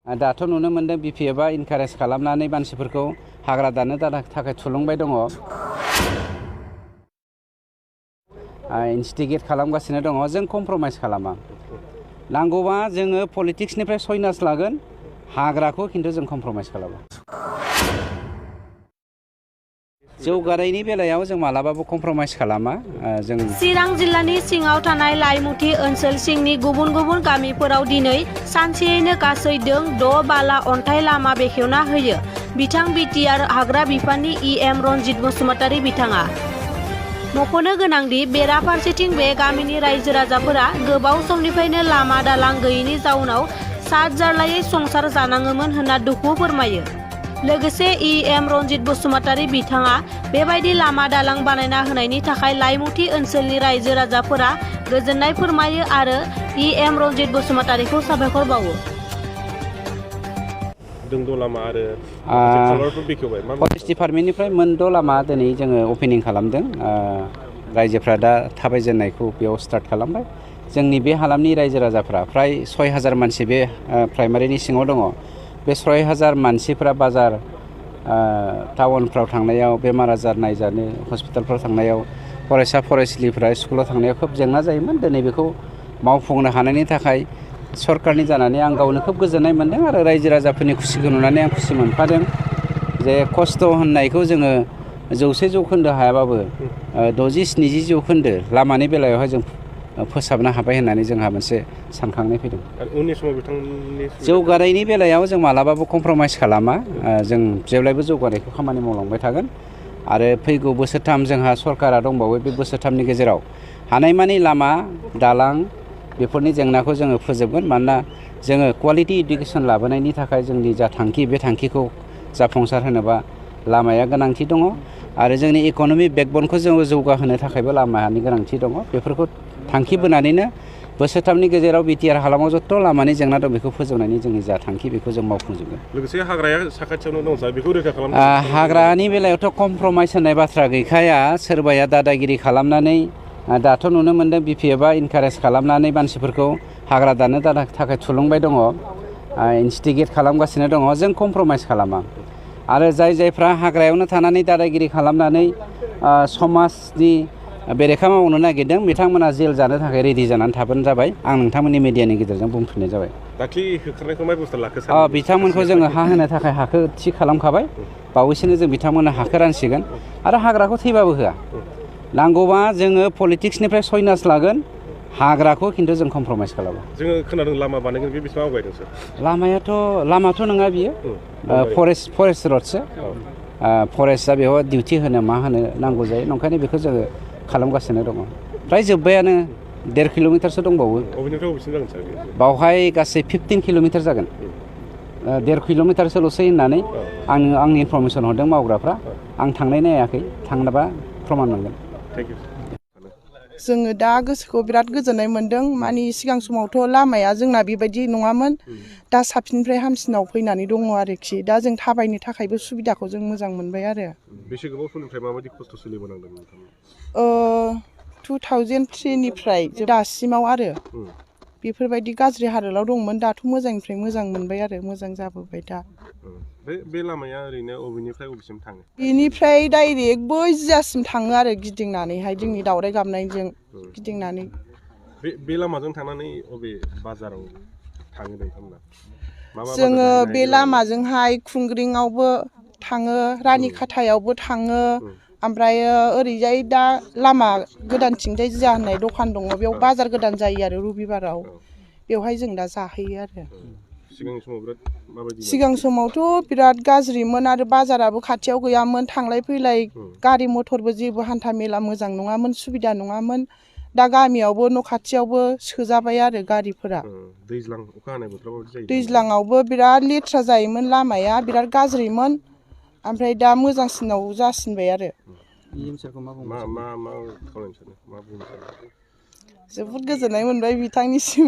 दाथ' नुनो मोनदों बिपिएफआ इनकारेज खालामनानै मानसिफोरखौ हाग्रा दाननो थाखाय थुलुंबाय दङ। इनस्टिगेट खालामगासिनो दङ। जों कमप्रमाइज खालामा। नांगौबा जोङो पलिटिक्सनिफ्राय सयनास लागोन, हाग्राखौ खिन्थु जों कमप्रमाइज खालामा। जौगानायनि बेलायाव जों मालाबाबो कमप्रमाइज खालामा। जों चिरां जिल्लानि सिङाव थानाय लाइमुथि ओनसोल सिंनि गुबुन गुबुन गामिफोराव दिनै सानसेयैनो गासै द' बाला अन्थाइ लामा बेखेवना होयो। बिथां बिटिआर हाग्रा बिफाननि इएम रनजित बसुमतारी बिथाङा मख'नो गोनांदि बेराफारसेथिं बे गामिनि रायजो राजाफोरा गोबाव समनिफ्रायनो लामा दालां गैयैनि जाउनाव साद जारलायै संसार जानाङोमोन होनना दुखु फोरमायो। लोगोसे इएम रनजित बसुमतारी बिथाङा बेबायदि लामा दालां बानायना होनायनि थाखाय लाइमुथि ओनसोलनि रायजो राजाफोरा गोजोननाय फोरमायो आरो इएम रनजित बसुमतारीखौ साबायखर बावो। फरेस्ट डिपार्टमेन्टनिफ्राय मोनद' लामा दिनै जोङो अपेनिं खालामदों। रायजोफ्रा दा थाबायजेननायखौ बेयाव स्टार्ट खालामबाय। जोंनि बे हालामनि रायजो राजाफ्रा फ्राय 6000 मानसि बे प्राइमारिनि सिङाव दङ। बे 6000 मानसिफ्रा बाजार टाउनफ्राव थांनायाव, बेमार आजार नायजानो हस्पिटालफ्राव थांनायाव, फरायसा फरायसुलिफ्रा स्कुलाव थांनायाव खोब जेंना जायोमोन। दिनै बेखौ मावफुंनो हानायनि थाखाय सरकारनि जानानै आं गावनो खोब गोजोननाय मोन्दों आरो रायजो राजाफोरनि खुसिखौ नुनानै आं खुसि मोनफादों। जे खस्थ' होननायखौ जोङो 100% हायाबाबो 60-70 जौखोन्दो लामानि बेलायावहाय जों फोसाबनो हाबाय होननानै जोंहा मोनसे सानखांनाय फैदों। उननि समाव बिथांनि जौगानायनि बेलायाव जों मालाबाबो कमप्रमाइज खालामा। जों जेब्लायबो जौगानायखौ खामानि मावलांबाय थागोन आरो फैगौ बोसोरथाम जोंहा सरकारा दंबावो। बे बोसोरथामनि गेजेराव हानायमानि लामा दालां बेफोरनि जेंनाखौ जोङो फोजोबगोन। मानोना जोङो क्वालिटि इडुकेसन लाबोनायनि थाखाय जोंनि जा थांखि, बे थांखिखौ जाफुंसार होनोबा लामाया गोनांथि दङ आरो जोंनि इक'नमिक बेकबनखौ जोङो जौगाहोनो थाखायबो लामानि गोनांथि दङ। बेफोरखौ थांखि बोनानैनो बोसोरथामनि गेजेराव बिटिआर हालामाव जथ' लामानि जेंना दं बेखौ फोजोबनायनि जोंनि जा थांखि बेखौ जों मावफुंजोबगोन। लोगोसे हाग्राया साखाथियावनो दं सार, बेखौ रैखा खालामनो हाग्रानि बेलायावथ' कमप्रमाइज होननाय बाथ्रा गैखाया। सोरबाया दादागिरि खालामनानै दाथ' नुनो मोनदों बिपिएफआ इनकारेज खालामनानै मानसिफोरखौ हाग्रा दाननो थाखाय थुलुंबाय दङ, इनस्टिगेट खालामगासिनो दङ। जों कमप्रमाइज खालामा आरो जायफ्रा हाग्रायावनो थानानै दादागिरि खालामनानै समाजनि बेरेखा मावनो नागिरदों बिथांमोना जेल जानो थाखाय रेडि जानानै थाबानो जाबाय। आं नोंथांमोननि मिडियानि गेजेरजों बुंफिननाय जाबाय। दाख्लि होखारनायखौ मा बेबस्था लाखो सार? बिथांमोनखौ जोङो हा होनो थाखाय हाखौ थि खालामखाबाय। बावैसोनो जों बिथांमोननो हाखौ रानसिगोन आरो हाग्राखौ थैबाबो होआ। नांगौबा जोङो पलिटिक्सनिफ्राय सयनास लागोन, हाग्राखौ खिन्थु जों कमप्रमाइज खालामा। जोङो खोनादों लामा बानायगोन, बे बेसेबां आवगायदों सार? लामाथ' नङा बियो, फरेस्ट रडसो। फरेस्टआ बेयाव डिउटि होनो मा होनो नांगौ जायो, नंखायनो बेखौ जोङो खालामगासिनो दङ। फ्राय जोब्बायानो, 1.5 किल'मिटारसो दंबावो। बबेनिफ्राय बबेसिम जागोन सार? बावहाय गासै 15 किल'मिटार जागोन। 1.5 किल'मिटारसोल'सै होननानै आंनि इनफरमेसन हरदों मावग्राफ्रा। आं थांनाय नायाखै, थांनोबा प्रमान मोनगोन। Thank you. जोङो दा गोसोखौ बिराद गोजोननाय मोन्दों। माने सिगां समावथ' लामाया जोंना बेबायदि नङामोन। दा साबसिननिफ्राय हामसिनाव फैनानै दङ आरोखि। दा जों थाबायनो थाखायबो सुबिदाखौ जों मोजां मोनबाय आरो। बेसे गोबाव समनिफ्राय माबायदि खस्थ' सोलिबोनांदों नोंथांमोन? 2003निफ्राय दासिमाव आरो बेफोरबायदि गाज्रि हालोदाव दंमोन। दाथ' मोजांनिफ्राय मोजां मोनबाय आरो, मोजां जाबोबाय दा। बे लामाया ओरैनो बबेनिफ्राय बबेसिम थाङो? बेनिफ्राय डाइरेक्ट बै जियासिम थाङो आरो, गिदिंनानैहाय जोंनि दावराइ गाबनायजों गिदिंनानै। बे लामाजों थांनानै बबे बाजाराव थाङो नोंथांमोना? जोङो बे लामाजोंहाय खुंग्रिङावबो थाङो, रानिखाथायावबो थाङो, ओमफ्रायो ओरैजाय दा लामा गोदानथिंजाय जिया होननाय दखान दङ, बेयाव बाजार गोदान जायो आरो रबिबाराव। बेवहाय जों दा जाहैयो आरो। सिगां समावथ' बिराद गाज्रिमोन आरो बाजाराबो खाथियाव गैयामोन। थांलाय फैलाय गारि मथरबो जेबो हान्था मेला मोजां नङामोन, सुबिदा नङामोन। दा गामियावबो न' खाथियावबो सोजाबाय आरो गारिफोरा। दैज्लां अखा हानाय बोथोराव माबायदि जायो? दैज्लाङावबो बिराद लेथ्रा जायोमोन, लामाया बिराद गाज्रिमोन। ओमफ्राय दा मोजांसिनाव जासिनबाय आरो। मा खावलायनो सानो? मा बुंनो सानो? जोबोद गोजोननाय मोनबाय बिथांनिसिम।